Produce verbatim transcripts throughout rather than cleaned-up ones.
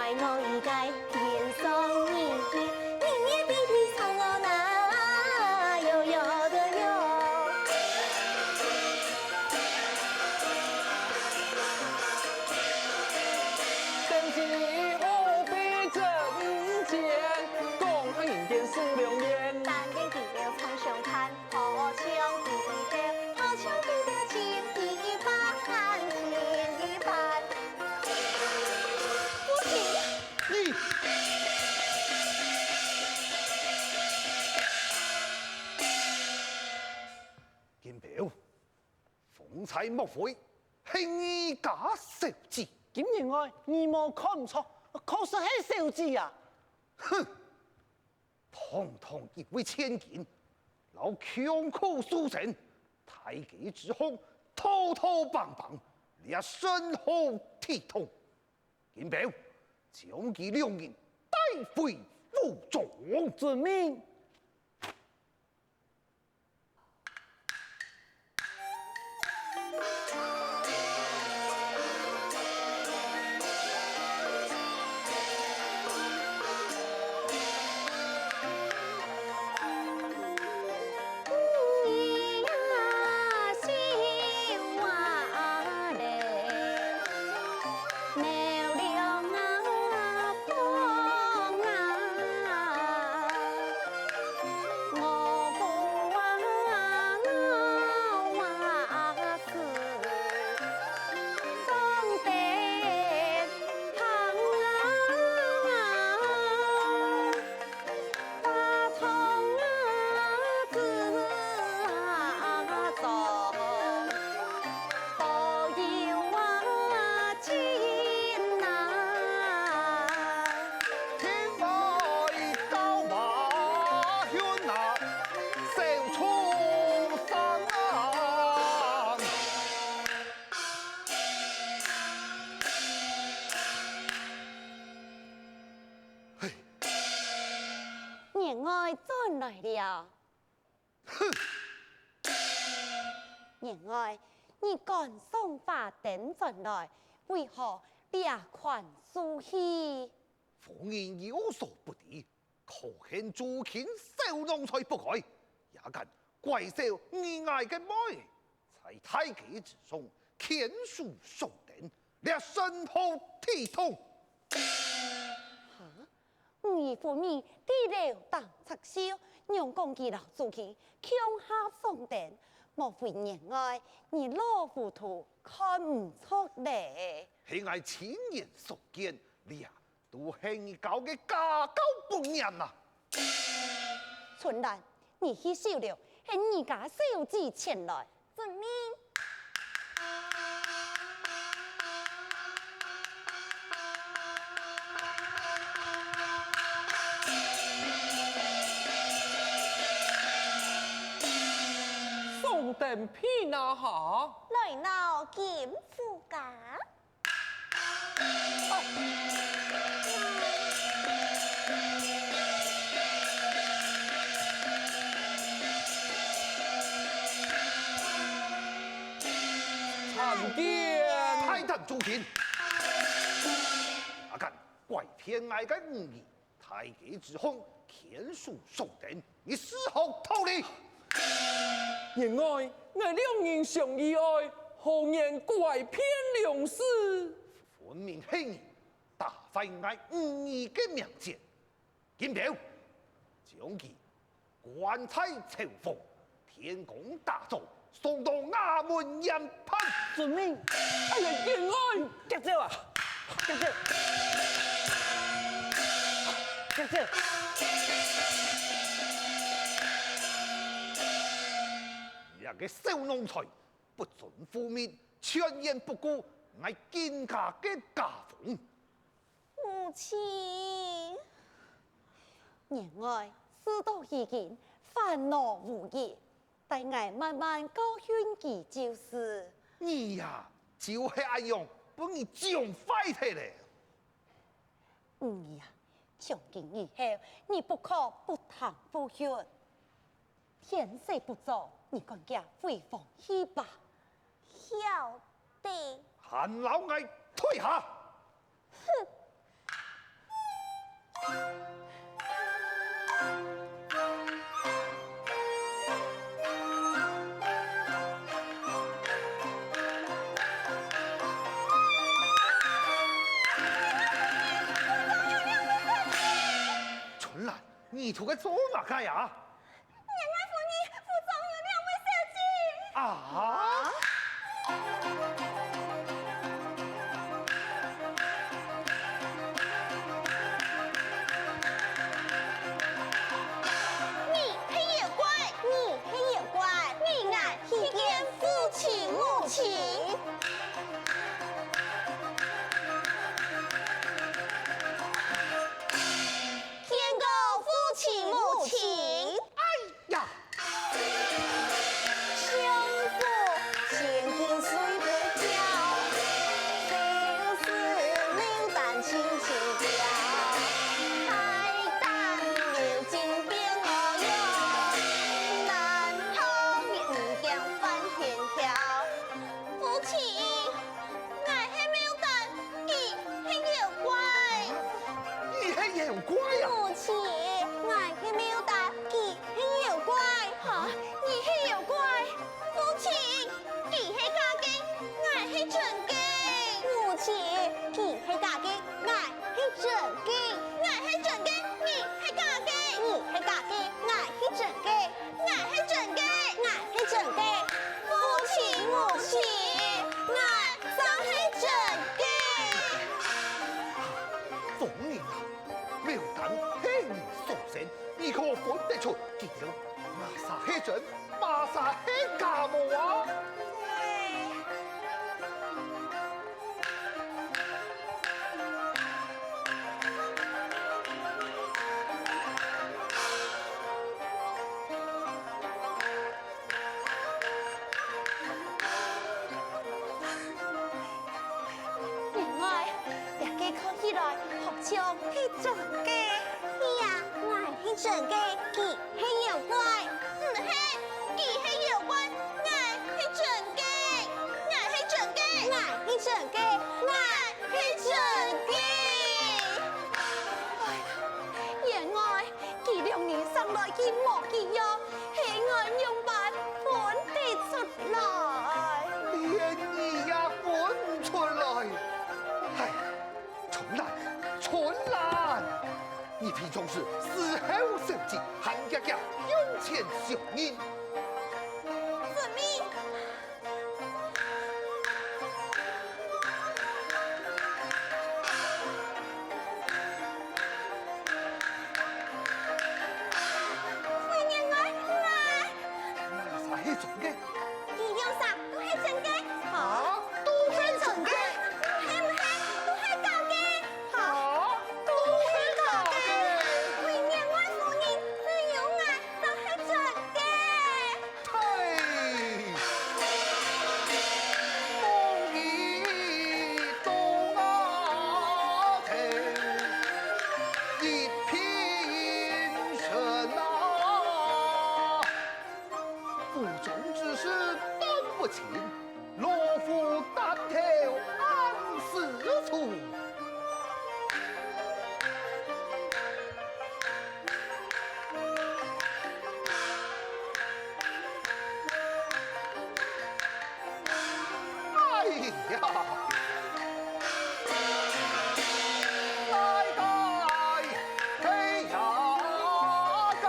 我一个天上人，日夜地地唱我那哟哟个哟。真是无比真情，讲人间数良缘。但愿地表常相伴。 好像地表，好像地表，情一般，情一般。不行。你，金彪，方才莫非係你家小姐？金員外，你無看錯，確實係小姐啊！哼！ 堂堂一位千金，摎窮苦書生，大街之項拖拖挷挷，這甚好體統。金彪，將佢兩人帶回府中。遵命。 员外转來了。哼！员外，你趕上花燈轉來，為何這款受氣？夫人有所不知，可恨諸卿小奴才不該，也敢怪笑你𠊎个妹，在大街之上牽手送燈，這甚好體統。哈？ 你分明在樓頂插手，仰講佢摎諸卿共下送燈，莫非員外你老糊塗看毋著咧？係𠊎親眼所見，這都係你教个家教不嚴啊！春蘭，你去收了，喊你家小姐前來。遵命。 送燈皮拿下，來到金夫家。 參見！大膽諸君！阿敢拐騙𠊎个女兒，大街之項牽手送燈，你如何道理？員外，𠊎兩人相意愛，何言拐騙良師？分明係你打壞𠊎女兒个名節。 金彪，將佢關在樵房，天光打早送到衙門嚴判。遵命。哎呀，員外！蹶走啊！蹶走！蹶走！這个小奴才，不遵父命，全然不顧𠊎金家个家風。 母親。員外事到如今，煩惱無益，待𠊎慢慢教訓佢就是。你呀，就係恁樣，分你縱壞忒咧。女兒啊，從今以後，你不可不疼不畜。天色不早，你趕遽回房去吧。曉得。還摎𠊎退下！ 哼！春兰，你在該做麼个呀？ 员外夫人，府中有兩位小姐。啊？你係妖怪，你係妖怪，你𠊎去見父親母親。 見過父親母親。哎呀！相府千金睡不著，就是牡丹輕輕叫。海膽流盡變鵝肉，難逃你五更翻天橋。父親， 𠊎係牡丹，佢係妖怪。你係妖怪啊？母親，𠊎係牡丹，佢係妖怪。哈，你係妖怪？父親，佢係假个，𠊎係真个。母親，佢係假个，𠊎係真个。𠊎係真个，你係假个。你係假个，𠊎係真个。 𠊎係真个，𠊎係真个，父親母親，𠊎正係真个。瘋人啊，牡丹係你所生，你可分得出佢兜麼儕係真，麼儕係假無啊？ 員外，這个看起來好像係真个。係啊，𠊎係真个，佢係妖怪。毋係，佢係妖怪，𠊎係真个，𠊎係真个，𠊎係真个，𠊎係真个。哎，員外， 佢兩人生來既模既樣，係𠊎仰般分得出來？連你也分毋出來！唉，春蘭，春蘭，你平常時時候小心，還遽遽向前相認。遵命。 會念愛，愛。麼儕係真个？佢兩儕都係真个。啊？都係真个？毋係，毋係，都係假个。啊？都係假个。會念愛夫人，只有𠊎正係真个。 嘿！風雨東啊，一片塵啊，府中之事當不清，老夫擔頭暗司處。 哎呀！來該，嘿呀該，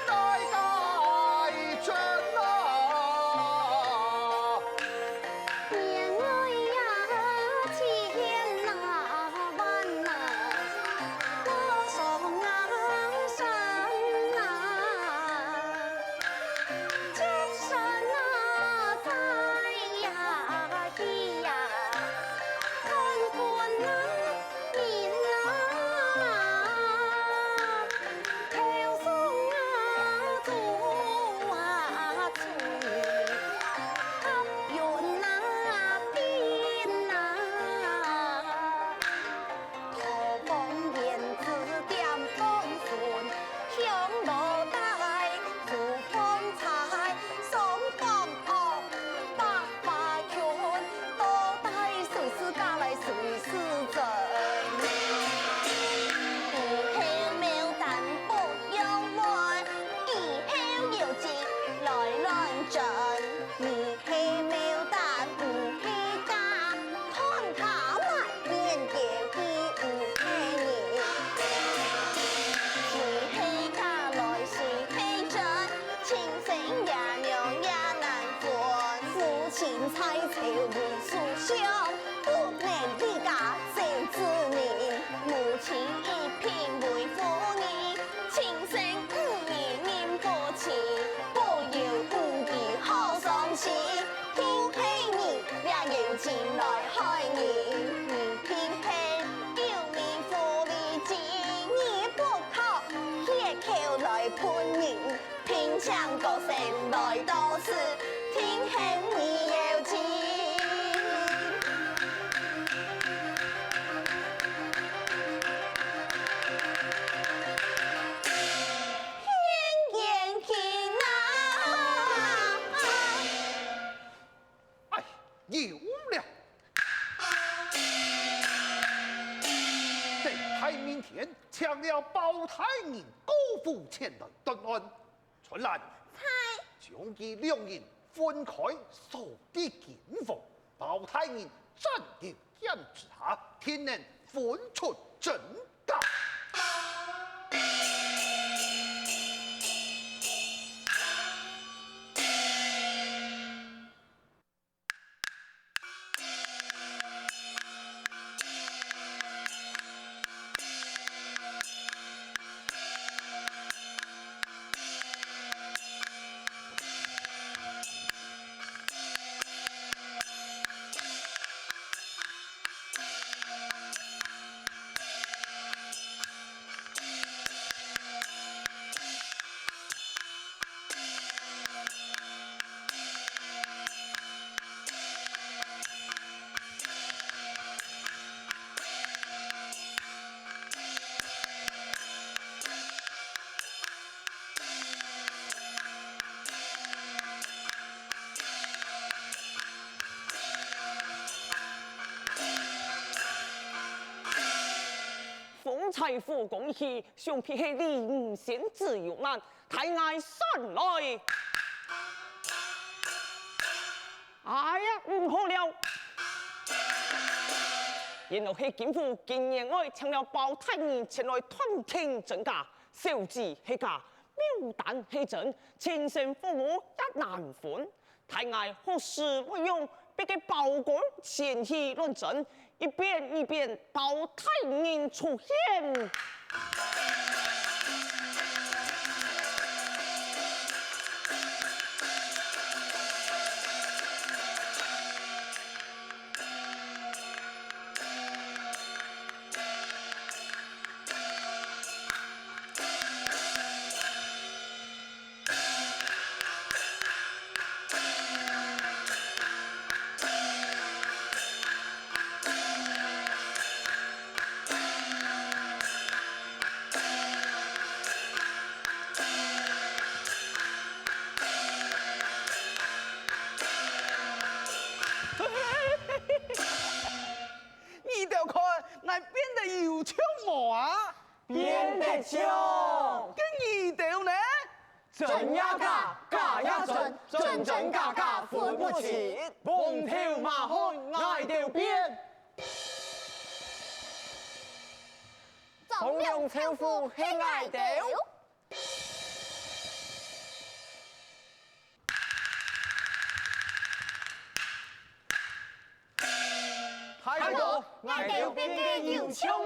來該，春啊！員外呀，請害人，你平平，救命狐狸精，你不靠，血口來噴人，平常個性來到死，聽喊你要緊。天天天啊！ 哎，有了！在大明殿，請了包大人高夫前來斷案。春蘭，在。將佢兩人分開，鎖在金屋，包大人斬一劍之下，定能分出真假。 風在虎宮去，想必係李女仙之有難，大礙算來。哎呀，毋好了！原來係金府今年愛請了包大人前來探聽真假，小姐係假， 牡丹係真，親生父母也難分。大礙何時會用別个包公前去亂真，一遍一遍包大人出現。 你兜看，𠊎變得有像無啊？ 變得像。該你兜呢？真也假，假也真，真真假假分不清。黃頭馬漢，𠊎兜變。黃龍臭虎係𠊎兜。 大哥，𠊎兜變得有像無？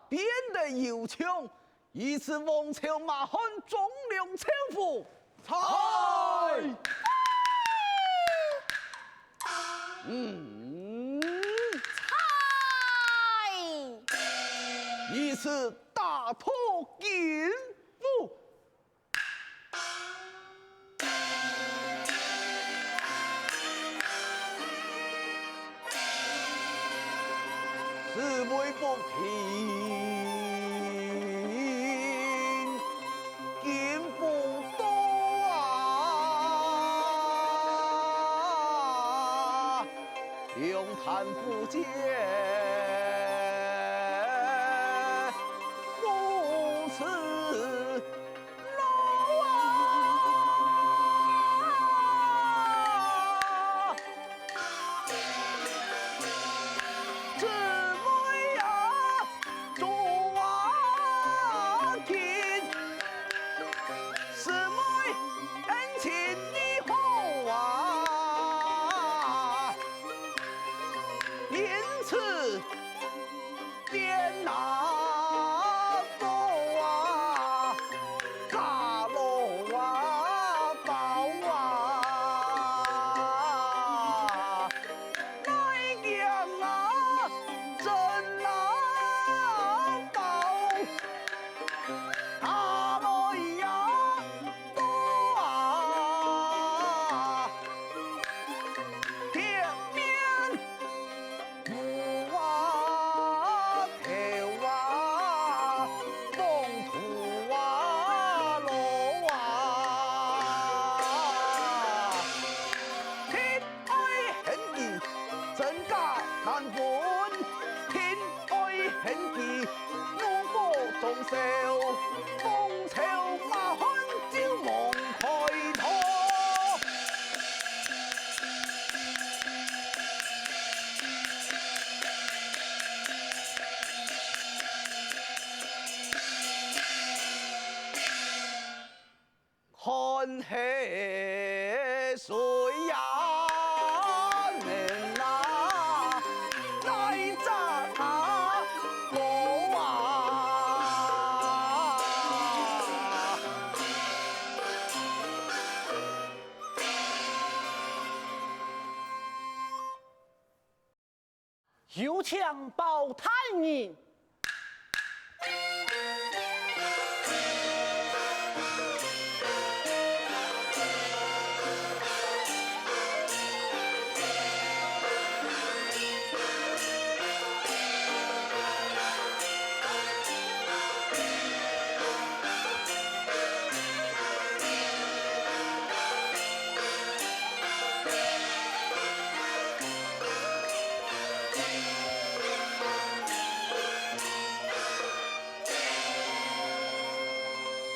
變得有像，如此黃頭馬漢、黃龍臭虎。在！嗯。在！如此打破金府。 是為不平，金府刀啊，龍潭府间，不是 老啊！姊妹啊，做啊，亲，姊妹恩情你好啊，因此 变啊做啊，家老啊，包啊，来讲啊，難分，天愛恨佢，怒火中燒，風潮馬漢就望開頭。 看係誰呀，人啊，哪隻啊，哥啊？ 有請包大人。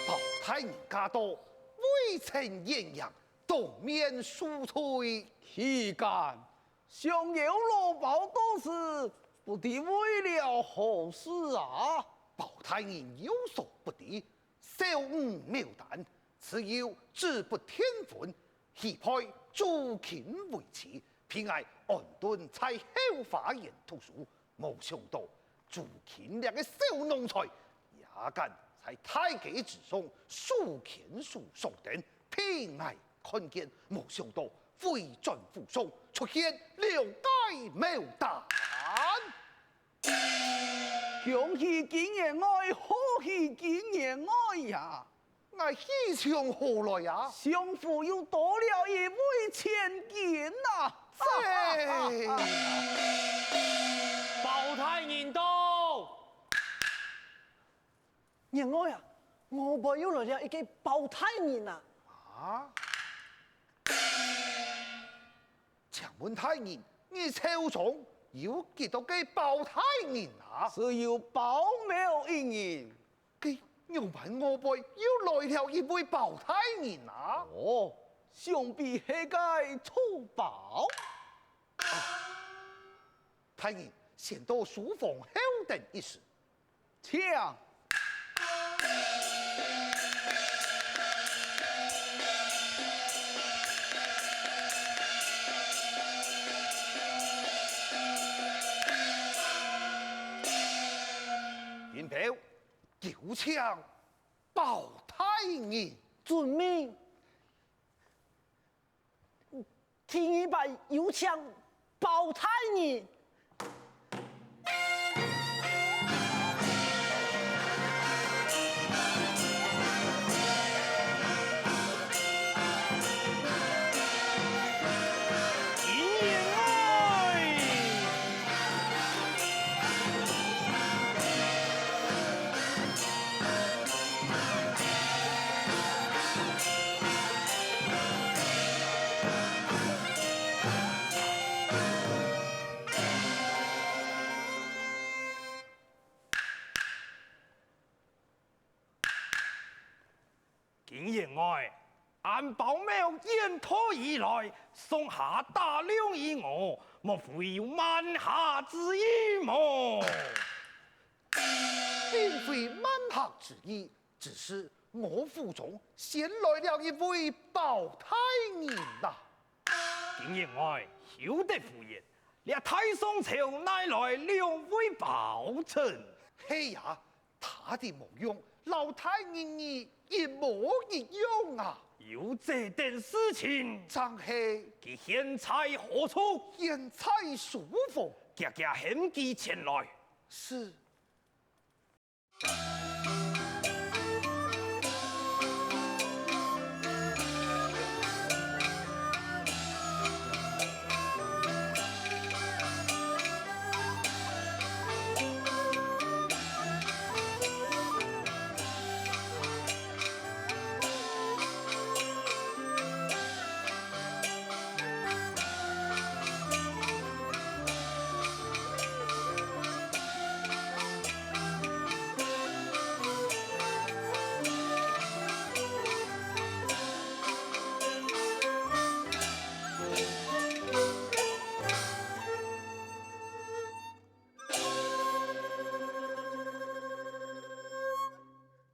包大人駕到，未曾遠迎，當面恕罪。豈敢，想有羅包到時，不知為了何事啊？包大人有所不知， 少女牡丹，自幼志不天分，許配朱欽為妻，並愛安頓在後花園讀書。無想到朱欽這個小奴才，也敢在大街之上手牽手上等，並愛看見。無想到回轉府上，出現兩個牡丹。 恭喜金員外，賀喜金員外呀！𠊎喜從何來啊？相府又多了一位千金啊！嘿！包大人到！員外啊，外背又來了一個包大人啊！啊？ 請問大人，你朝中有幾多個包大人啊？只有包某一人。該仰般外背又來了一位包大人啊？哦，想必係該臭包。啊，大人，先到書房候等一時。 請。銀票，有請包大人。遵命。 第二擺有請包大人。金員外，恁包某遠道而來，上下打量於我，莫非有瞞下之意無？並非瞞下之意，只是我府中先來了一位包大人啊。金員外，休得胡言，這大宋朝哪來兩位包拯？係啊， 他的模樣摎大人你一模一樣啊！有這等事情？正係。佢現在何處？現在書房。遽遽喊佢前來。是。